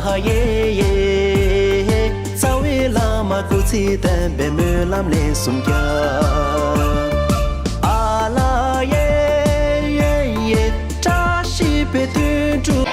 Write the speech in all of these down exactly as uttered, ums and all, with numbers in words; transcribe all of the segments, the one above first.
ཧ་ཡེ་ཡེ། རྩ་བའི་བླ་མ་སྐུ་ཚེ་བརྟན་པའི་སྨོན་ལམ་ལན་གསུམ་རྒྱག་ཨ་ལ་ཡེ་ཡེ་ཡེ། བཀྲ་ཤིས་པའི་དོན་གྲུབ།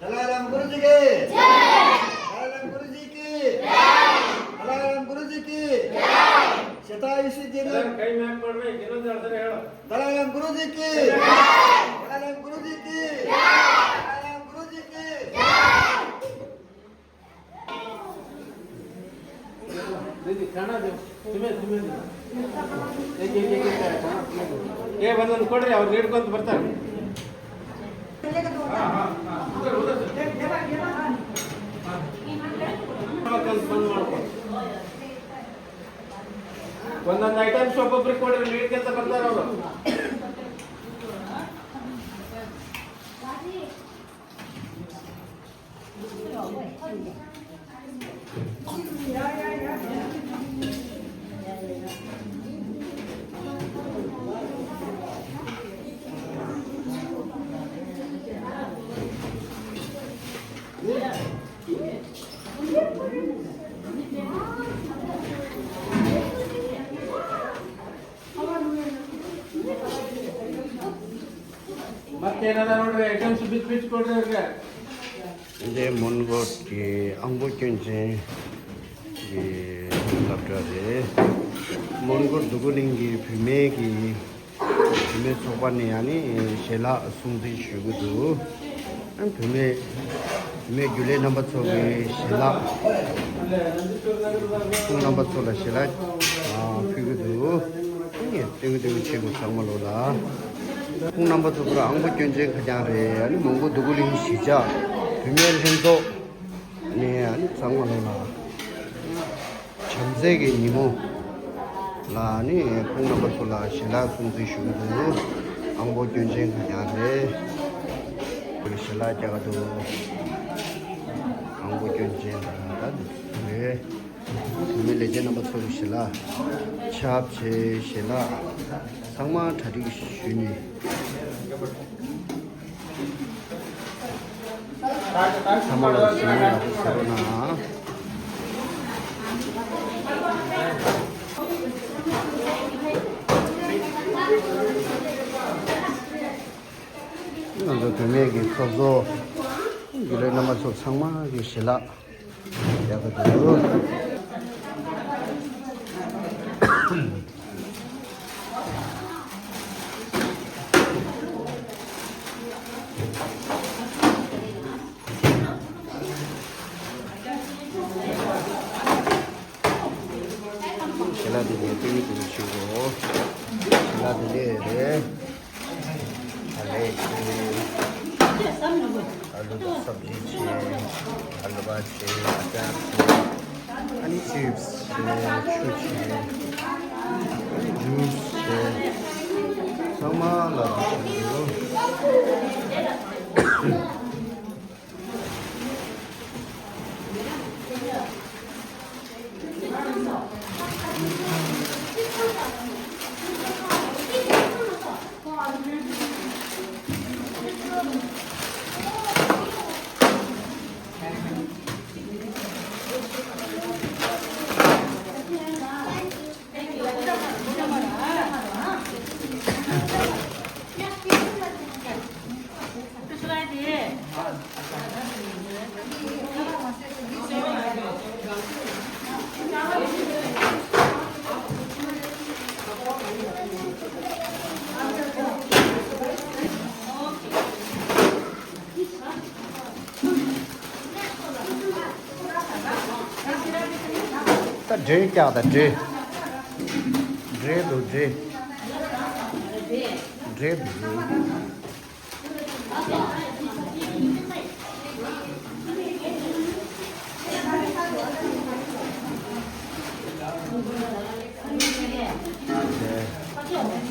दलाई लामा गुरुजी की जय। दलाई लामा गुरुजी की जय। दलाई लामा गुरुजी की जय। शतायुषी जी ने कई मैम पढ़ रहे हैं, किन्होंने चढ़ते रहे हो? दलाई लामा गुरुजी की जय। दलाई लामा गुरुजी की जय। दलाई लामा गुरुजी की जय। दीदी, खाना दो। तुम्हें, तुम्हें दो। एक, एक, एक, एक, खाना तुम्हें दो। ए, बंधन कोड रे, और रेड कौन तो भरता है? हाँ, हाँ, हाँ। उधर, उधर से। ಒಂದೊಂದು ಐಟಮ್ ಶಾಪ್ ಒಬ್ರಿಗೆ ಕೊಡ್ರಿ, ರೇಟ್ ಅಂತ ಬರ್ತಾರ ಅವರು. འདི་མོན་གྷོ་གི་ཨང་པོ་སྐྱོན་ཅན་གྱི་སློབ་གྲྭ་རེད། མོན་གྷོ་འདུ་གུ་གླིང་གི་བུད་མེད་ཀྱི་བུད་མེད་ཚོགས་པ་ནས་ཡང་ནི་ཞལ་ལག་སྲུང་བརྩི་ཞུ་གི་འདུག་ཨ་བུད་མེད་བུད་མེད་རྒྱུན་ལས་རྣམ་པ་ཚོ་གི་ཞལ་ལག་ཁོང་རྣམ་པ་ཚོ་ལ་ཞལ་ལག་ཕུལ་གི་འདུག་ཨ་ནི་སྟོན་གི་སྟོན་གི་བྱེད་དགོས་ཚང་མ་ལོ་ལ། ཁོང་རྣམ་པ་ཚོ་ཚུར་ཨང་པོ་སྐྱོན་ཅན་ཁ་རྐྱང་རེད། ཨ་ནི་མོན་གྷོ་འདུ་གུ་གླིང་གཞིས་ཆགས་བུད་མེད་ལྷན་ཚོགས་ནས་ཨ་ནི་ཚང་མ་ལོ་ལ། བྱམས་བརྩེ་གི་ཉིན་མོ་ལ་ནི་ཁོང་རྣམ་པ་ཚོ་ལ་ཞལ་ལག་སྲུང་བརྩི་ཞུ་གི་འདུག་ཨང་པོ་སྐྱོན་ཅན་ག་ཡང་རེད། ཞལ་ལག་རྒྱག་གི་འདུག་ཨང་པོ་སྐྱོན་ཅན་དང་ད་རེད། བུད་མེད་ལས་བྱེད་རྣམ་པ་ཚོ་གི་ཞལ་ལག་ཆབ་ཆེ་ཞལ་ལག་ཚང་མ་གྲ་སྒྲིག་ཞུས་ནས། ཚང་མ་ལ་ཞུ་ཡག་པོ་བྱེད་རོགས་གནང་། ང་ཚོ་བུད་མེད་ཀྱི་ཚོགས་གཙོ་རྒྱུན་ལས་རྣམ་པ་ཚོ་ཚང་མ་གི་ཞལ་ལག་ཡག་པོ་འདུག་ཞལ་ལག་དེ་ངས་སྟོན་གྱི་འདུག་ཞུ་གོ་ཞལ་ལག་དེ་ལས་རེད། ཨ་ལེ་ཆེ། ཨ་ལུ་དང་སབ་ཇི་ཆེ། ཨ་ལུ་བ་ཆེ། ཨ་ཅར་ཆེ། ཨ་ནི་ཅིབ་སི་ཆེ། ཆུ་ཆེ། ཨ་ནི་ཇུས་ཆེ། ཚང་མ་ལ་འདུག་ཞུ་གོ་ད་འབྲས་བཀྱག་དང་འབྲས། འབྲས་འདུག་འབྲས། འབྲས་འདུག་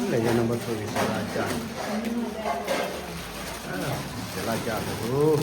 ལས་ཀ་རྣམ་པ་ཚོ་གི་ཞལ་ལག་བཀྱག་ཞལ་ལག་བཀྱག་འདུག་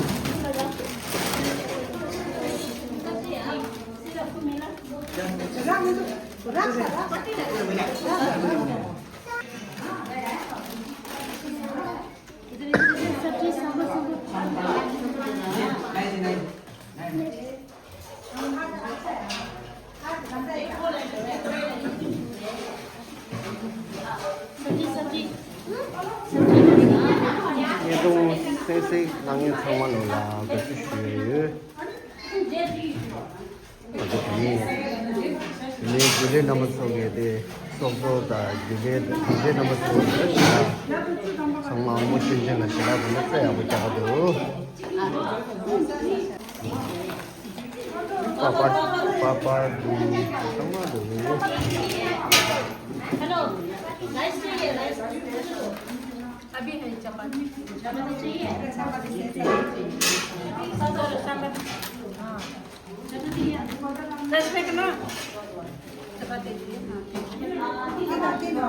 བརྙན་ཐུང་གསན་གཟིགས་གནང་མཁན་ཚང་མ་ལོ་ལ་དགའ་བསུ་ཞུ་ཡི་ཡོད། ང་ཚོ་དེ་ནས་དེ་ནས་རྒྱུན་ལས་རྣམ་པ་ཚོ་གིས་དེ་ཚོགས་གཙོ་དང་རྒྱུན་ལས་རྒྱུན་ལས་རྣམ་པ་ཚོ་གིས་ཞལ་ལག་ཚང་མ་ཨ་མོ་སྐྱོན་ཅན་ལ་ཞལ་ལག་དེ་འདྲ་རྩེ་ཡག་པོ་རྒྱག་གི་འདུག་པ་པ་པ་པ་འདུག་ཚང་མ་འདུག Hello. Rice चाहिए, rice। अभी है चपाती। चपाती चाहिए? चपाती चाहिए। साथ और सांभर। हाँ। चपाती है। Rice में ना? चपाती चाहिए, हाँ। चपाती ना?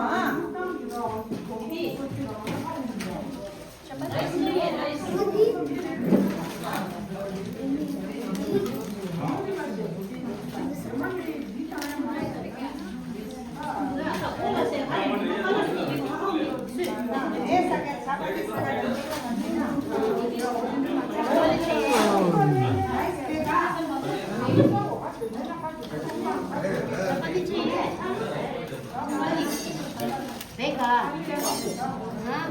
बेगा। हाँ?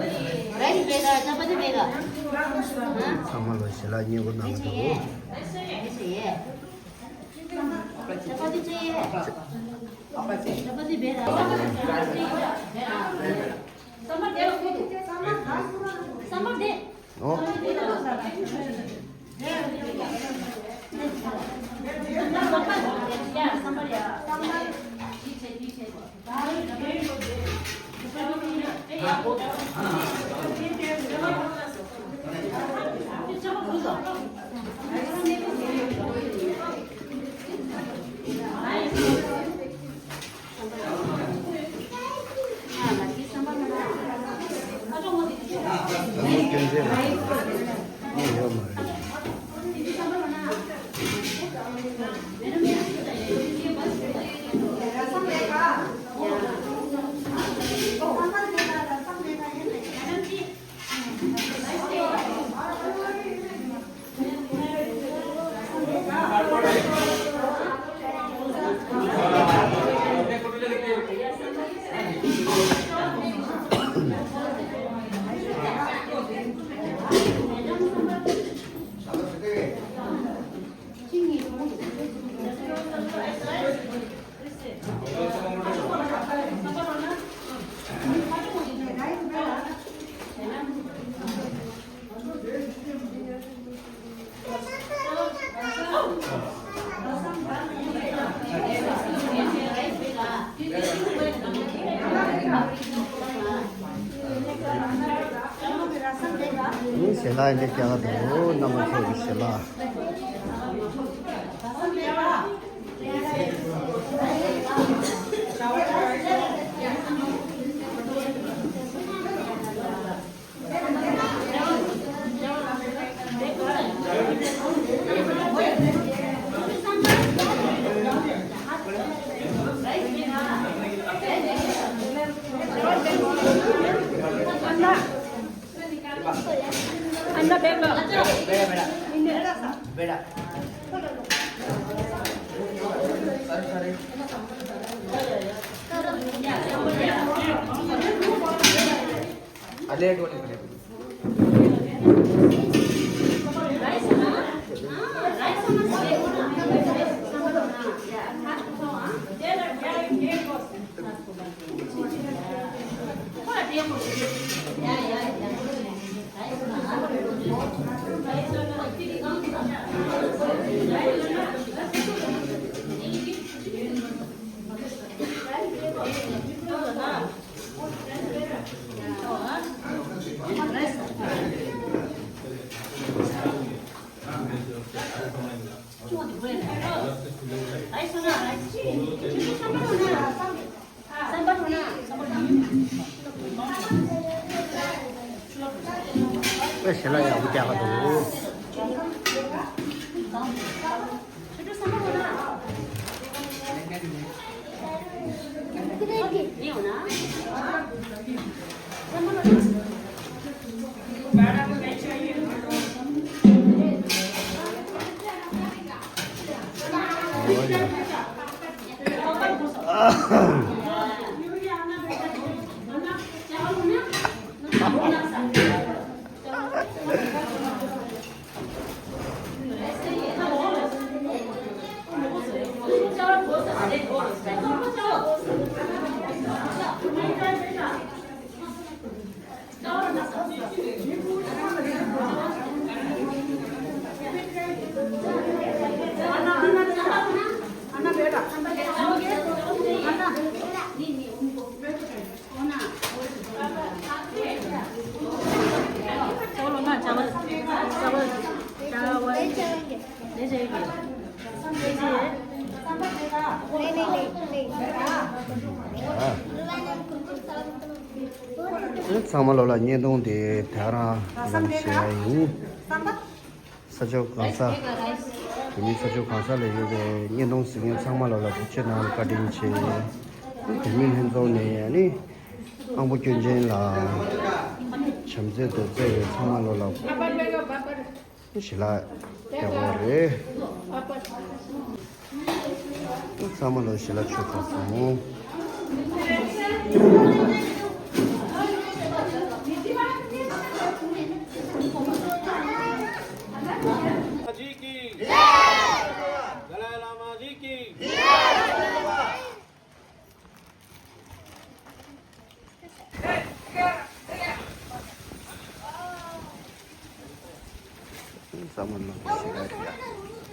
राइस बेगा, चपाती बेगा। हाँ? ཚང་མ་ལ་ཞལ་ལག་མཉེས་པོ་གནང་གི་འདུག ये चाहिए। चपाती चाहिए। चपाती बेगा। सांभर दे। सांभर दे। ཨོ། ཞལ་ལག་འདི་རྒྱག་གི་འདུག་རྣམ་པ་ཚོ་གི་ཞལ་ལག अंडा बैग लो। बेटा, बेटा। अरे, डोले, डोले। ཞལ་ལག་ཡག་པོ་རྒྱག་ག་འདུག་ཚང་མ་ལོ་ལ་བརྙན་ཐུང་དེ་དེ་རང་ལ་བྱེད་ཡ་ཡིན། ས་ཕྱོགས་གང་ས། བོད་མི་ས་ཕྱོགས་གང་ས་ལ་ཡོད་པའི་བརྙན་ཐུང་གཟིགས་མཁན་ཚང་མ་ལོ་ལ་ཐུགས་རྗེ་གནང་བཀའ་དྲིན་ཆེ། བོད་མི་ལྷན་ཚོགས་ནས་ཨ་ནི་དབང་པོ་སྐྱོན་ཅན་ལ་བྱམས་བརྩེ་འདུ་བརྩེ་ཡོད་ཚང་མ་ལོ་ལ་ཞལ་ལག་རྒྱག་དགོས་རེད། ཚང་མ་ལོ་ཞལ་ལག་མཆོད་ཚར་སོང་། જી કી। દલાઈ લામા જી કી। ཚང་མ་ལོ་ཞལ་ལག་རྒྱག